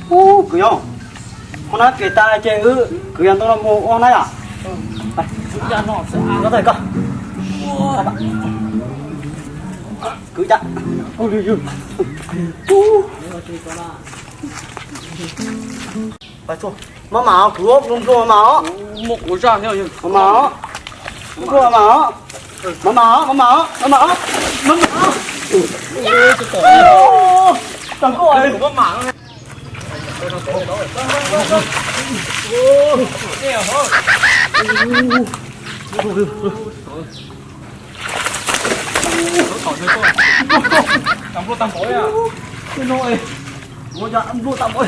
Ub, kwv yau, qhov no kev tas ces wb kwv yau ntoo no mus ua na yom. Koj, kwv cas. Maj mam os, kwv, nplua nplua maj mam os. Maj mam os, nplua maj mam os. Maj mam os, maj mam os, maj mam os, maj mam os. Tag koj. Tag nplua tag npaum, ua cas nplua tag npaum,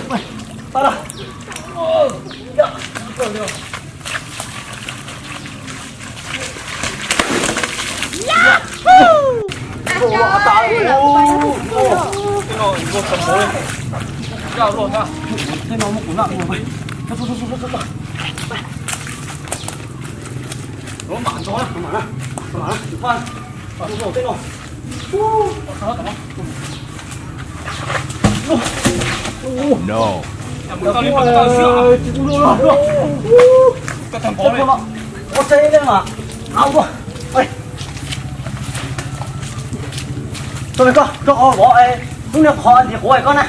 tag lawm. No. Tau li koj, koj vov, lub niag qhov ntxiv quav koj na.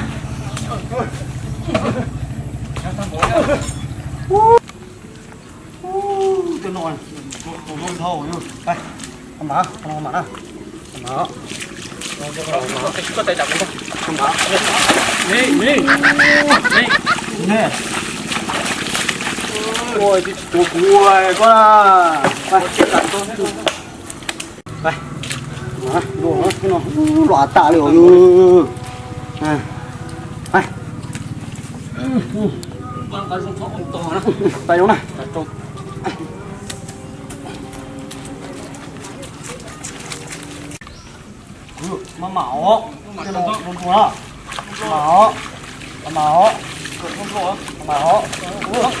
Tej no, ua tsis tuav kuv koj na. Los tas li os. Tau zoo na. Maj mam os, maj mam os, maj mam os, maj mam os.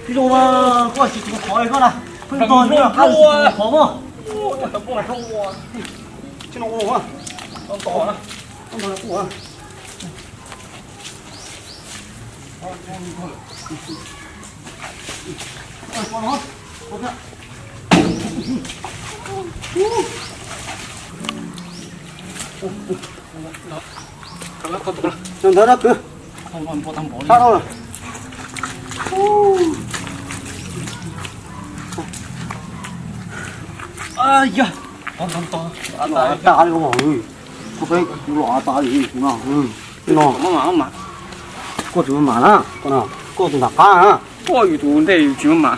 Tsis zoo, koj tsis tuav qhov li koj na. Pheej tog qhov mog. Tsis no ua. Ntawd no kwv, sab dhau lawm. Yog, tas li os, kuv peb kuv los tas li kuv no. No, koj tsis maj mam na, koj tus nram qab na. Koj yus tus ntej yus tsis maj mam,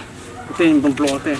tej nplo nplo tej.